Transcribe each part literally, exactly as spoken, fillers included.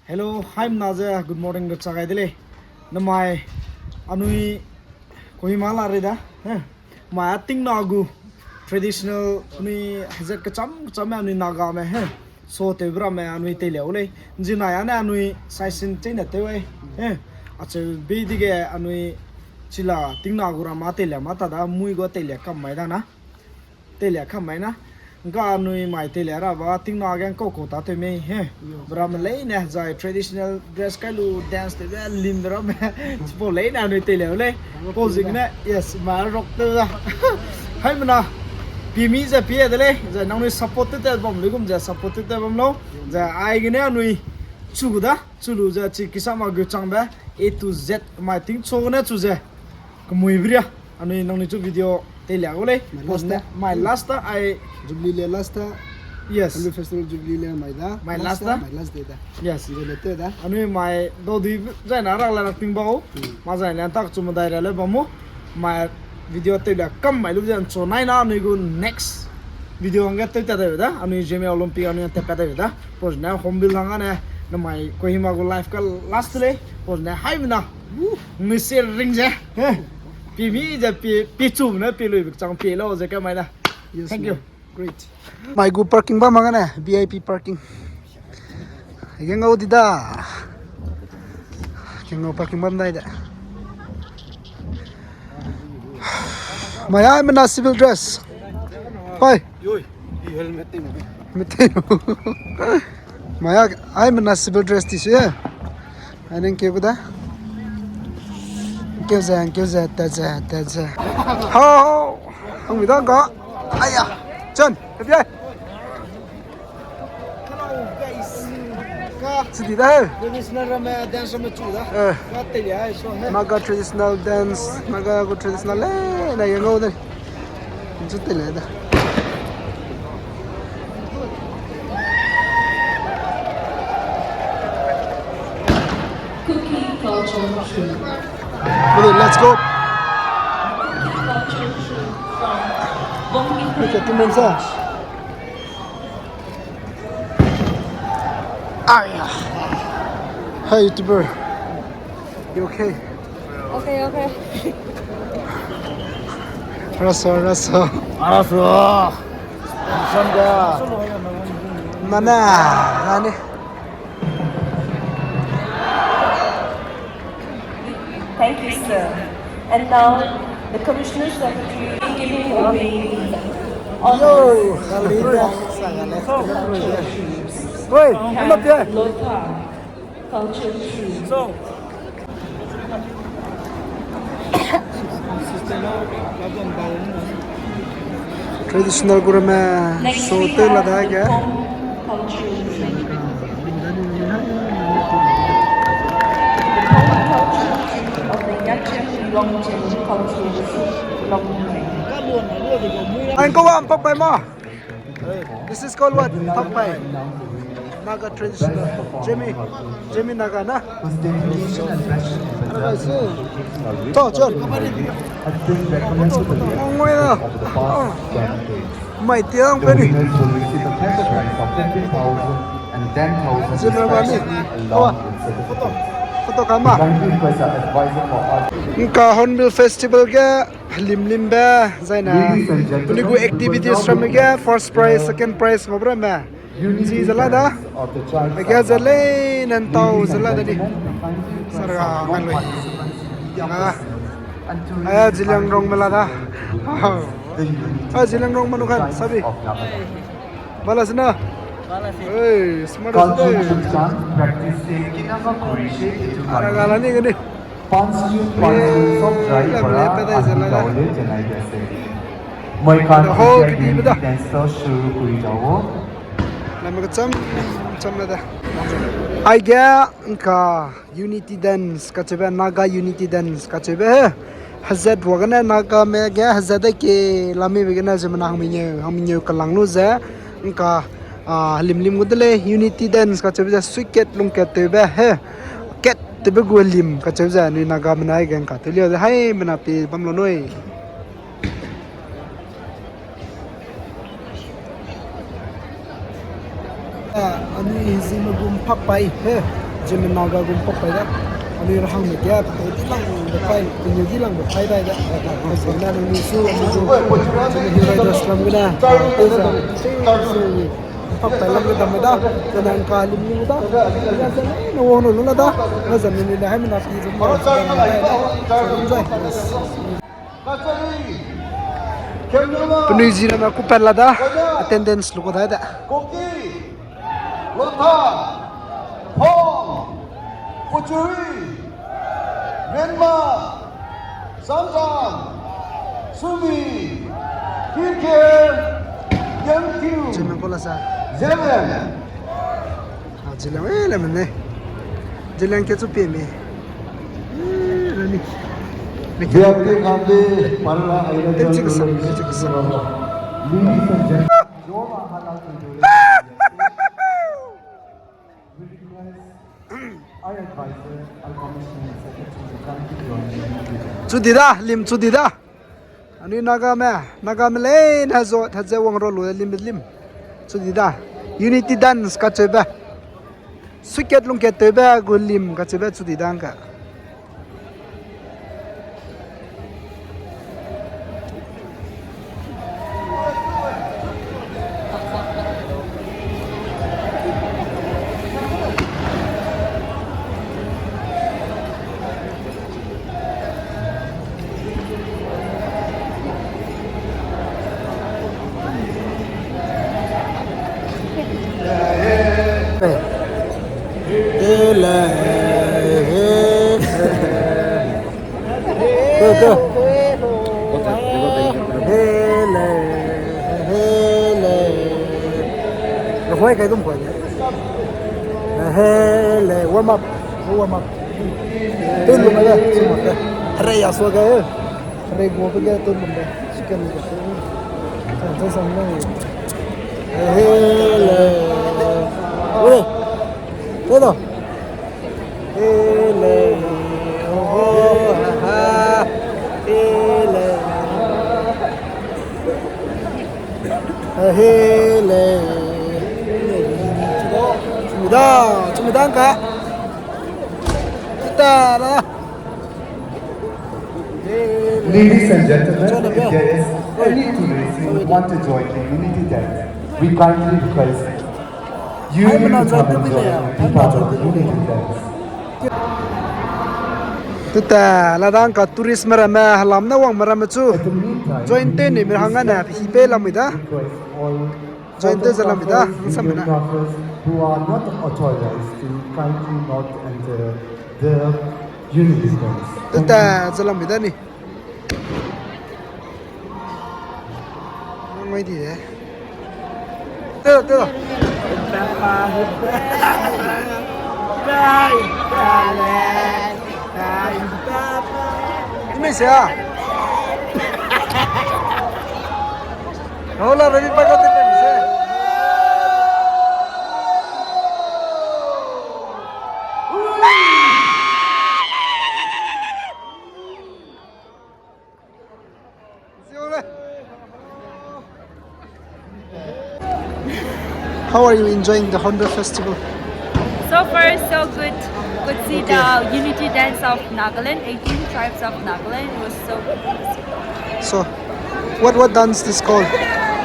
Hello, haimena ze good morning du chagai de lei. Namai anui Kohima la rei da. Eh, mai a tingna gu traditional anui hezat kecham kecham me anui Naga me he. So tew bra me anui teilia u lei. Nzinai ane anui saisin cheine tew ai. Eh, acheu bei dige anui chila tingna gu ra ma teilia ma ta da mui gu teilia kam mai da na. Teilia kam mai na. Ngka anui mai teilia ra ba tingna ge ngkau kau ta tew mei he. Bra me leine zai traditional dress kai lu dance tew be lim de ra me. Chipau leine anui teilia u lei. Pau zing ne, yes, ma rock tew da. Haimena. Pi mi ze pi de lei. Zai nangnui support tew te bam lui gum ze support tew te bam lau. Zai aigene anui chu gu da. Chu lu ze chi kisa ma gu changbe A to Z mai tingchu gene chu ze kemui bria. Anui nangnui chu video teilia u lei. My last. Pause ne, my last ta ai Jubilee le last ta. Yes. Hornbill Festival Jubilee le mai da. My last ta. My last day da. Yes. Nzai le te da. Anui mai dau dui zai na rak la rak ting bau. Ma zai le tak chu medai ra le bam mu. Mai video teilia kam mai lu ze nchu nai na anui gu next video hangge tew ta de da. Anui Zeme Olympic anui te pa de da. Pause ne Hornbill hang ane namai Kohima gu live ka last lei. Pause ne haimena. Nui se ring ze. Pi mi ze pi, pi chu ne pi lui bik chang pi lau ze ka mai da. Yes, thank you. Great. Mai gu parking bam ma gane, V I P parking. Ge ngau di da. Ge ngau parking bam dai de. Mai ai mena civil dress. Pai. Yoi, helmet ting. Meeting. Mai ai mena civil dress ti su ye. Ai neng keu da. Keu ze, keu ze, ta ze, ta ze. Hau. Hang mi da ga. Aya. Chan, F B I. Hello, guys. Ka sidi da he. Traditional ramme dance ramme chu da. Eh. Ka teilia ai so he. Naga traditional dance, Naga gu traditional le, na ye ngau de. Chu teilia da. Kuki culture show. Ready, let's go. Kuki culture show from Bongki. Look at the men's ass. Aya. Hi, YouTuber. You okay? Okay, okay. Raso, raso. Raso. Samga. Mana, nani. Thank you, sir. And now, the Commissioner Secretary giving away the honors. Yo, Khalida. Oi, come up here. Lothar Culture Tree. Traditional gu ramme show tew la dage. Ang ko wa mpap pai ma. This is called what? Mpap pai. Naga traditional. Zeme. Zeme Naga na. Naga si. To, chon. Ngoi na. Mai tiang pe ni. Zeme Naga ni. Photo kama. Ngka Hornbill Festival ge limlimbe zaina. Peligu activities ramme ge first prize, second prize ngau ramme. Chi zela da. Ege ze lei nan tau zela da di. Sara ngai lui. Aya Zeliangrong mela da. Aya Zeliangrong manu kan sabi. Bala sina. Ei, smart. Culture practice se kinama kuri se etu. Ara gala ni gani. Pansu, pansu, soft dry para ani gaule jenai dese. Moi kan ho kidi beda. Dance to shuru kuri jao. Lama kacham cham na da. Aige ngka unity dance kacheube, Naga unity dance kacheube he. Hezat ruagene Nagame ge hezat de ke lamibe gene ziemmena hangmengeu, hangmengeu kalang lu ze ngka, a, limlim gu de lei, unity dance kacheube ze suikat lungkat tewbe he. Kat tewbe gu lim kacheube ze anui Nagame na aige ngka tewlia ze haimena pie bam lu nui. A, anui Zeme gu mpap pai he. Zeme Naga gum pak pai da. Anui rahangme ge, pe di lang de pai, pe di lang de pai dai da. Zeme na nang ni su, anui su, zeme Hill Riders ram gene. Teza, su, pak pai lam ge dam da. Zeme nang ka lim ni da. Zeme na wang lu la da. Zeme ni le hai me na pi zeme. Enjoy. Penui zi ramme ku pat la da, attendance lu ku dai da. Kuki, Lotha, Phong, Puchui, Myanmar, Zamzam, Sumi, P K, Yangkiu, Zeme ko la sa. Zeme. Ah, Zeliang, eh, le mene. Zeliang ke chu pie me. Eh, le ni. Le ke. Biang ke kande, parla aira. Tem chik sa, tem chik sa. Ladies and gentlemen, we request our advisor, our commissioner secretary to come to join the meeting. Chu di da, lim chu di da. Anui Nagame, Nagame leine zo, thaze wang ro lu lim, lim. Chu di da. Unity dance kacheube. Suikat lungkat tewbe gu lim kacheube chu di da ngka. Go, go. Hele, hele. Hoi kai dum hoi. Hele, warm up, warm up. Tun lu mai da, tun lu mai da. Hare ya so ga. Hare go pe ga tun lu mai. Chicken lu ga. Sa, sa, sa, na. Hele. Oi. Te do. Hele, oho, ha, ha. Hele. Hele. Chumi da, chumi da ngka. Kita la. Ladies and gentlemen, if there is any tourist who want to join the unity dance, we kindly request you to come and join and be part of the unity dance. Tete, la dang ka tourist me ramme, helam ne wang me ramme chu. Join te ni me hang ne, hi pe lam mi da. Join te ze lam mi da, nsam na. Who are not authorized to kindly not enter the unity dance. Tete, ze lam mi da ni. Ngai di de. Te, te. Ime se a. Hola, ready pa ka te se. How are you enjoying the Hornbill Festival? So far, so good. Could see the unity dance of Nagaland, eighteen tribes of Nagaland. It was so good. So, what, what dance this called?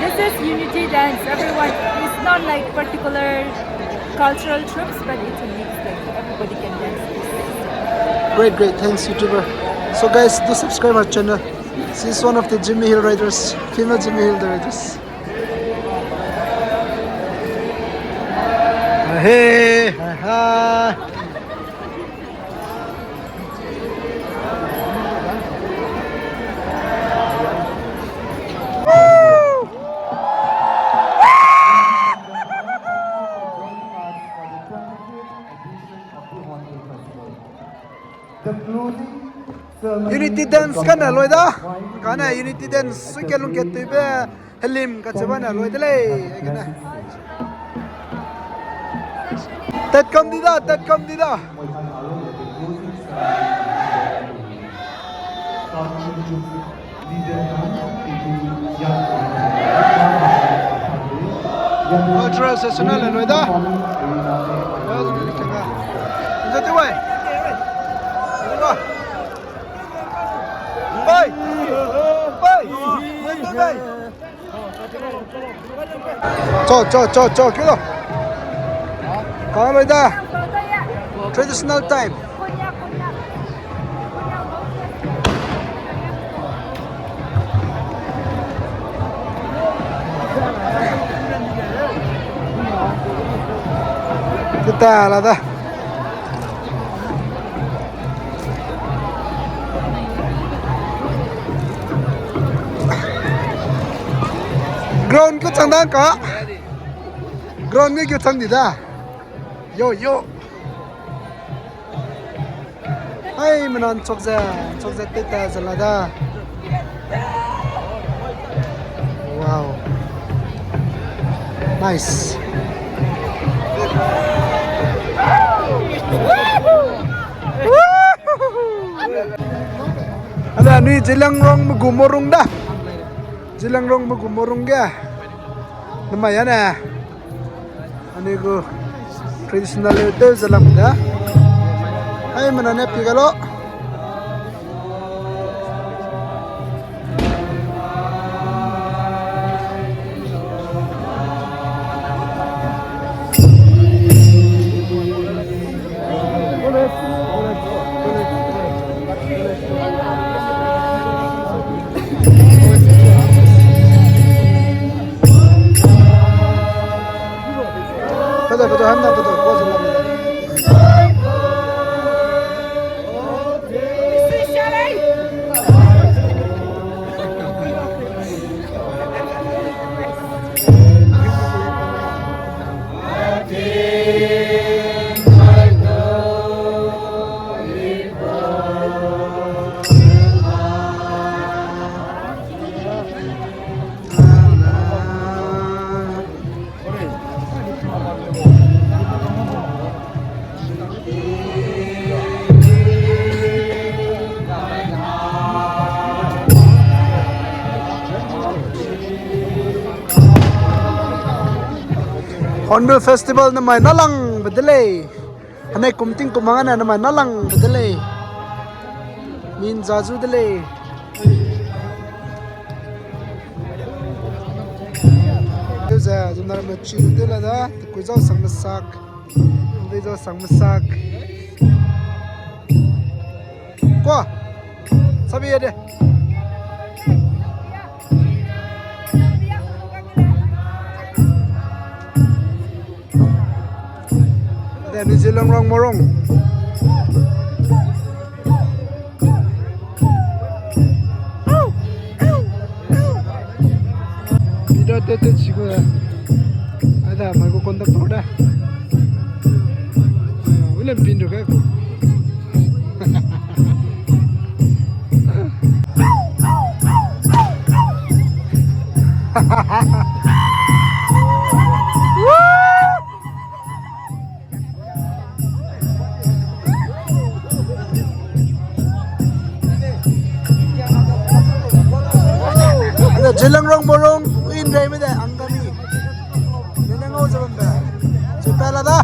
This is unity dance. Everyone, it's not like particular cultural troops, but it's a mix, like, everybody can dance this. Great, great. Thanks, YouTuber. So, guys, do subscribe our channel. She's one of the Zeme Hill Riders, female Zeme Hill Riders. Hey, ha, ha. Unity dance kane loi da. Kane unity dance suikat lungkat tewbe helim kacheube ne loi de lei. Kane. Tat kam di da, tat kam di da. Cultural session ne loi da. Welcome to Kanga. Zati wai. Bai. Bai. Bai. Cho, cho, cho, cho, kilo. Kang loi da. Traditional time. Kita la da. Ground ke chang dang ka. Ground ke chang di da. Yo, yo. Hai, mena nchok ze, nchok ze tei ta ze la da. Wow. Nice. Ada ni Zeliangrong me gu morung da. Zeliangrong me gu morung ge. Namai ya ne. Ani gu traditional le tew ze lam da. Hai mena ne pi ga lo. Pedo, pedo, hamna pedo, pause la. Hornbill Festival namai nalangbe de lei. Hanei kum tingkum hang ane namai nalangbe de lei. Min zazu de lei. Ze zumna ramme chi lu de la da, tekui zau sang mesak. Ndui zau sang mesak. Kwa. Sabi ya de. Ada ni Zeliangrong morung. Video te te chigua. Ada mai gu conductor da. William Pinto ke ku. Ada Zeliangrong morung, in rai me de, ang kami. Nene ngau ze bambe. Chipela da.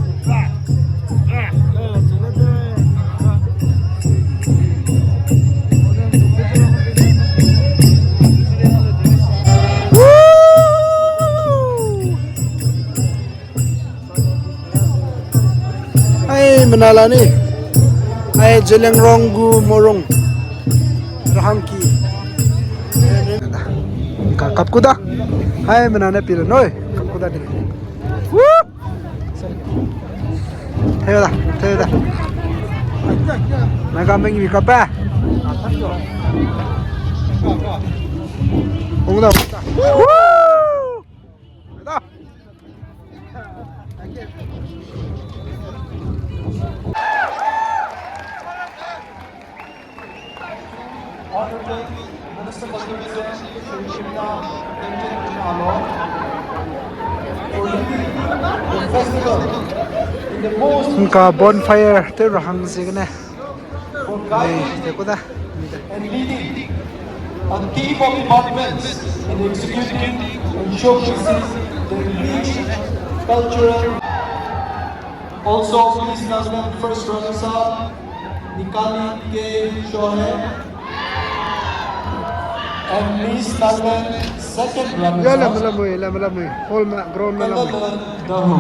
Woo! Ai, mena la ni. Ai, Zeliangrong gu morung. Rahangki. Ka kap ku da. Ai, mena ne pila noi. Kap ku da ni. Woo! Theo da, theo da. Mai ka meng mi kap ba. Ong da, ong da. Woo! Da. Nka bonfire te rahang ziegene. Ni, te ku da. And leading a team of departments in executing and showcasing the rich cultural Also, Miss Nagaland first runners up, Nikali K Shohe. And Miss Nagaland second runners up, Lamlamui, Lamlamui. Hall ma, ground ma lamui. Dahu.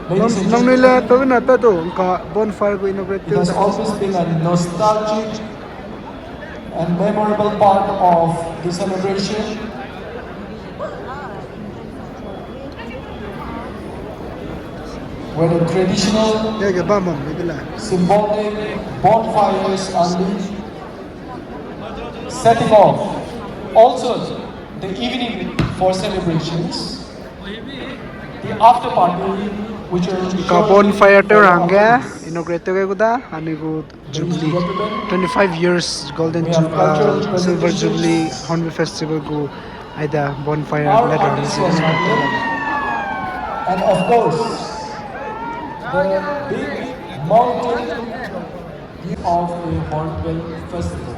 Ladies and gentlemen, nangnui le pau na ta du, ngka bonfire gu inaugurate. It has always been a nostalgic and memorable part of the celebration, where the traditional, ya, ya, bam, bam, ni de la, symbolic bonfires are lit, setting off also the evening for celebrations. The after party, which are, ka bonfire tew ra hangge inaugurate tew ge gu da, anui gu jubilee, twenty-five years golden ju-, uh, silver jubilee Hornbill Festival gu aida bonfire letter. And of course, the big mountain of the Hornbill Festival.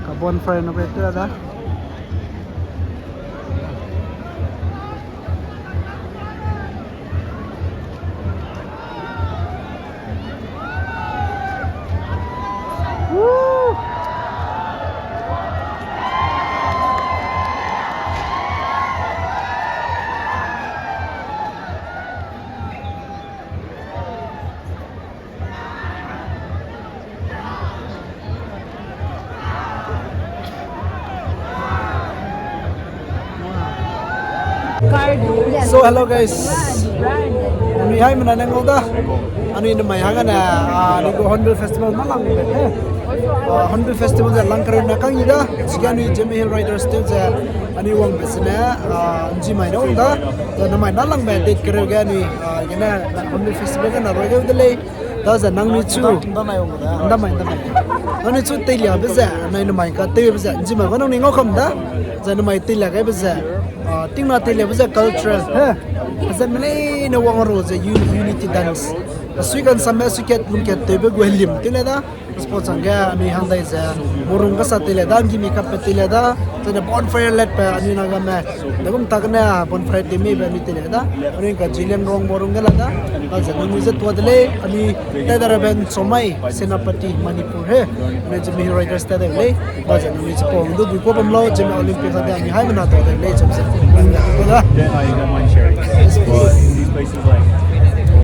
Ka bonfire no be tua da. So, hello guys. Anui haimena ne ngau da. Anui nemai hangge ne, ah, anui gu Hornbill Festival na lang be, eh. Ah, Hornbill Festival ze lang kereu na kang i da. Chige anui Zeme Hill Riders tew ze anui wangbe zene, ah, nji mai na wang da. Ze nemai na lang be date kereu ge anui, ah, gene Hornbill Festival ge na roi geu de lei. Da ze nangnui chu, ndamai, ndamai. Nangnui chu teiliabe ze, nai nemai ka tewbe ze, nji mai ba nangnui ngau kam da. Ze nemai teilia gaibe ze, ah, tingna teiliabe ze cultural, he. Ze meleine wang ru ze u-, unity dance. Sui kan samme sui kat lung kat tewbe gu helim teile da. Sports hangge anui hang dai ze, morung kasa teile da, ngimi kapbe teile da, zene bonfire let pe anui na game. Dagum ta gene bonfire tew mei be anui teile da. Anui ka Zeliangrong morung ge la da. Ba ze nangnui ze tua de lei, anui tat da rabe Nchomai, Senapati, Manipur he. Anui Zeme Hill Riders tat da lei. Ba ze nangnui ze pau du bui ko bam lau, Zeme Olympic hangge anui haimena tua de lei, cham ze. Ba ze, da.